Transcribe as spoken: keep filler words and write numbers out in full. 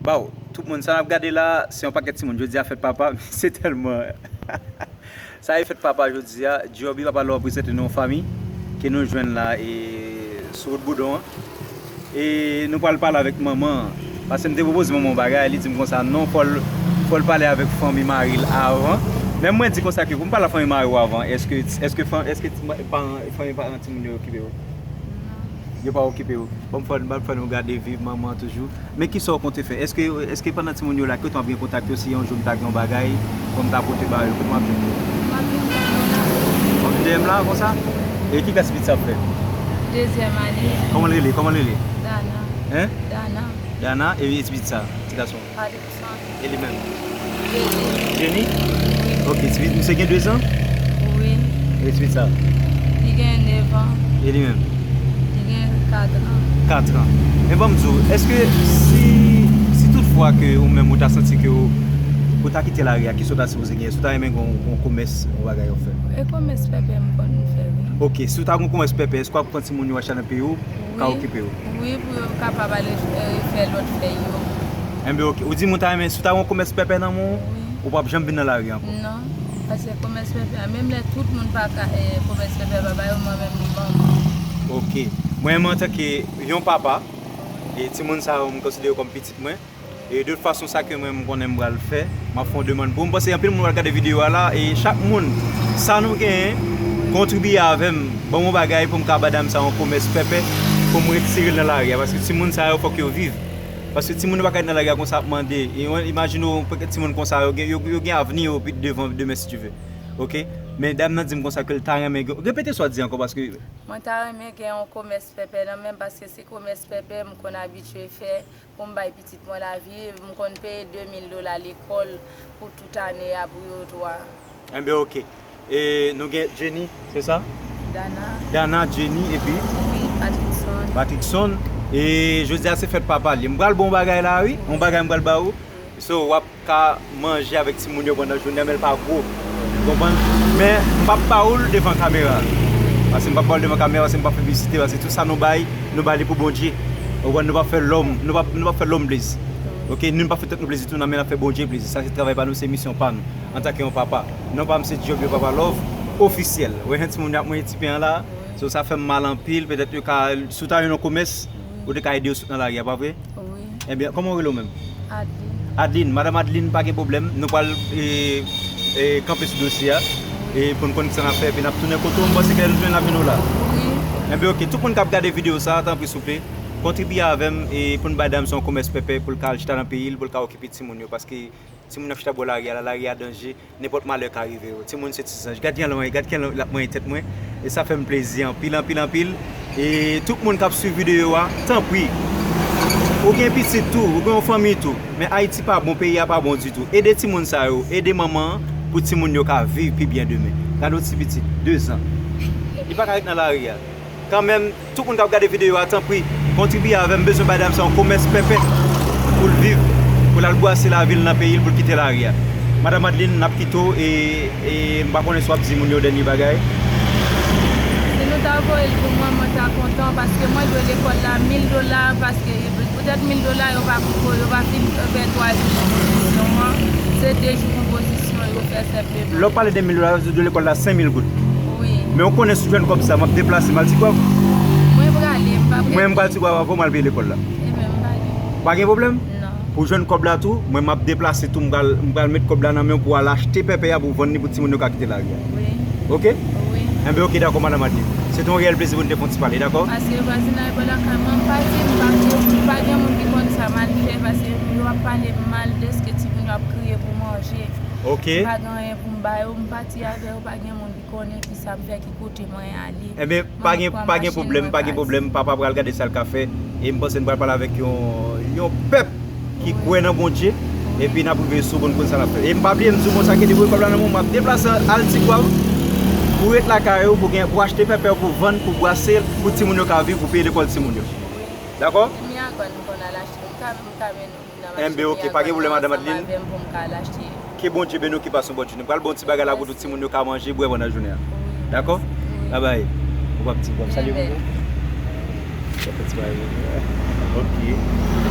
Waw, tout moun, sa n ap gade la, se yon pakèt timoun. Jodi a fèt papa, se tèlman. Sa e fèt papa jodi a. Djòbi, papa Love prezante nou yon fanmi ke nou jwenn la e sou wout Boudon an. E nou pral pale avèk manman an. Paske m te pwopoze manman yon bagay, li di m konsa non, fò l, fò l pale avèk fanmi mari l avan. Men mwen di konsa ke pou m pale ak fanmi mari w avan, èske, èske, fan- èske ti- paran- fanmi paran timoun yo okipe w? Yo pa okipe w. Bon, fò, ban fò nou gade vi manman toujou. Men kisa w konte fè? Èske, èske pandan timoun yo la, kote w ap gen kontak yo, si yon jou m ta gen yon bagay pou m ta pote ba yo, kote m ap jwenn yo? M ap vin dèyè w la. W ap vin dèyè m la, konsa? E ki klas pitit sa ap fè? Dezyèm ane. Kòman l rele? Kòman l rele? Dana. Hein? Dana. Dana, e ti pitit sa, ti gason? Alexandre. E li menm? Jenny. Jenny? Wi. Ok, ti pitit misye gen de zan? Wi. E ti pitit sa? Li gen nèf an. E li menm? Li gen kat an. Kat an. Men ban m di w, èske si, si tout fwa ke ou menm ou ta santi ke ou, ou ta kite lari a, kisa w ta sipoze genyen? Si w ta renmen gen yon, yon komès, yon bagay w fè? E komès pèpè m konn fè, wi. Ok, si w ta gen yon komès pèpè, èske w ap pran timoun yo achte nan peyi w, ka okipe yo? Wi, pou yo kapab ale, eh, fè lòt fèy yo. Enben, ok. Ou di moun ta renmen, si w ta gen yon komès pèpè nan men w, wi, ou p ap janm vin nan lari ankò? Non, paske komès pèpè a, menm lè tout moun pa ka, eh, komès pèpè pa ba yo, mwen menm li ban mwen. Ok. Mwen menm antanke yon papa, e timoun sa yo, m konsidere yo kòm pitit mwen. E de tout fason, sa ke mwen m konnen m pral fè, m ap fè yon demann pou ou. M panse anpil moun pral gade videyo a la, e chak moun, sa nou genyen, kontribye avè m, ban m yon bagay pou m ka ba dam sa yon komès pèpè, pou m retire l nan lari a, paske timoun sa yo fòk yo viv. Paske timoun yo pa ka ret nan lari a konsa ap mande. E mwen, imajine w, timoun konsa, yo gen, yo, yo gen avni yo pi devan, demen, si Dye ve. Ok? Men dam nan di m konsa ke l ta renmen gen, repete sa w di ankò, paske mwen ta renmen gen yon komès pèpè nan men m, paske se komès pèpè m konn abitye fè pou m bay pitit mwen lavi, m konn peye de mil dola lekòl pou tout ane a pou yo twa. Enben, ok. E nou gen Jenny, se sa? Dana. Dana, Jenny, epi? Wi, Patrickson. Patrickson. E jodi a se fèt papa li. M pral ba w yon bagay la, wi. Yon bagay m pral ba ou. So, w ap ka manje avèk timoun yo pandan jounen an, men l pa gwo. Ou konprann? Men m p ap ba ou l devan kamera. Paske m p ap ba w l devan kamera, paske m p ap fè piblisite, paske tout sa nou bay, nou bay li pou Bondye. Ou konprann? Nou p ap fè lòm, nou p ap, nou p ap fè lòm plezi. Ok? Nou, nou p ap fè tèt nou plezi tou, non, men n ap fè Bondye plezi. Sa se travay pa nou, se misyon pa nou. Antanke yon papa. Non pa m se Djòb, Papa Love, ofisyèl. Ou wè jan timoun yo ap manje ti pen an la? So, sa fè m mal anpil. Petèt yo ka, si w ta jwenn yon komès, ou te ka ede yo sot nan lari a, pa vre? Wi. Ebyen, kòman w rele w menm? Adeline. Adeline, madanm Adeline, pa gen pwoblèm. Nou pral, e, e, kanpe sou dosye a. E pou n konn kisa n ap fè, epi n ap tounen kote w. M panse ke lè nou jwenn l ap jwenn ou la. Wi. Ebyen, ok. Tout moun k ap gade videyo sa a, tanpri, souple, kontribye avè m, e pou n bay dam sa yon komès pèpè, pou l ka al chita nan peyi l, pou l ka okipe timoun yo. Paske timoun ap chita bò lari a, la, lari a danje. Nenpòt malè ka rive yo. Timoun se ti zanj. Gad jan l manyen, gad jan l ap manyen tèt mwen. E sa fè m plezi anpil, anpil, anpil. E tout moun k ap swiv videyo a, tanpri. Ou gen pitit tou, ou gen yon fanmi tou. Men Ayiti pa bon, peyi a pa bon ditou. Ede timoun sa yo, ede manman an pou timoun yo ka viv pi byen demen. Gade yon ti pitit, de zan. Li pa ka ret nan lari a. Kanmenm, tout moun k ap gade videyo a, tanpri, kontribye avè m. M bezwen bay dam sa yon komès pèpè pou l viv, pou l al bwase lavi l nan peyi l, pou l kite lari a. Madanm Adeline, n ap kite w, e, e m pa konnen si w ap di moun yo dènye bagay. Si nou ta voye l pou mwen, mwen ta kontan, paske mwen dwe lekòl la mil dola, paske poutèt mil dola, yo pa konpo-, yo pa fin fè twa jou konpozisyon an. Se de jou konpozisyon yo fè senpleman. Lè w pale de mil dola, yo di w lekòl la senk mil goud. Wi. Men w konnen si w jwenn kòb sa, m ap deplase m al Ti Gwav. Mwen prale, m pa prale. Mwen m pral Ti Gwav avè w, m al peye lekòl la. Ebyen, m pa gen. Pa gen pwoblèm? Non. Pou w jwenn kòb la tou, mwen m ap deplase tou, m pral, m pral met kòb la nan men w pou w al achte pèpè a pou w vann li pou timoun yo ka kite lari a. Wi. Ok? Wi. Enben, ok, dakò, madanm Adeline. Se te yon reyèl plezi pou n te fè yon ti pale, dakò? Paske vwazinay bò lakay mwen, m pati, m pa, m pa gen moun ki konn sa m al fè, paske yo ap pale m mal dèske timoun yo ap kriye pou manje. Ok. M pa gen anyen pou m ba yo, m pati avè yo, pa gen moun ki konnen kisa m fè, ki kote mwen ale. Ebyen, pa gen, pa gen pwoblèm, pa gen pwoblèm. Papa pral gade sa l ka fè. E m panse n pral pale avèk yon, yon pèp ki kwè nan Bondye. Epi n ap rive sou pou n konn sa n ap fè. E m pa bliye, m di w konsa ke depi w kòb la nan men w, m ap deplase al Ti Gwav pou ret lakay ou, pou gen, pou achte pèpè, pou vann, pou bwase, pou timoun yo ka viv, pou peye lekòl timoun yo. Dakò? Miagòn m konn al achte. M ka, m ka mennen w nan mache Miagòn ansanm avè m pou m ka al achte. Enben, ok, pa gen pwoblèm, madanm Adeline. Ke Bondye beni w, ke w pase yon bòn jounen. M pral ba w yon ti bagay la pou tout timoun yo ka manje, bwè pandan jounen an. Dakò? Wi. Babay. Ou p ap di, w p ap salye moun yo? Sa fè ti bagay. Ok.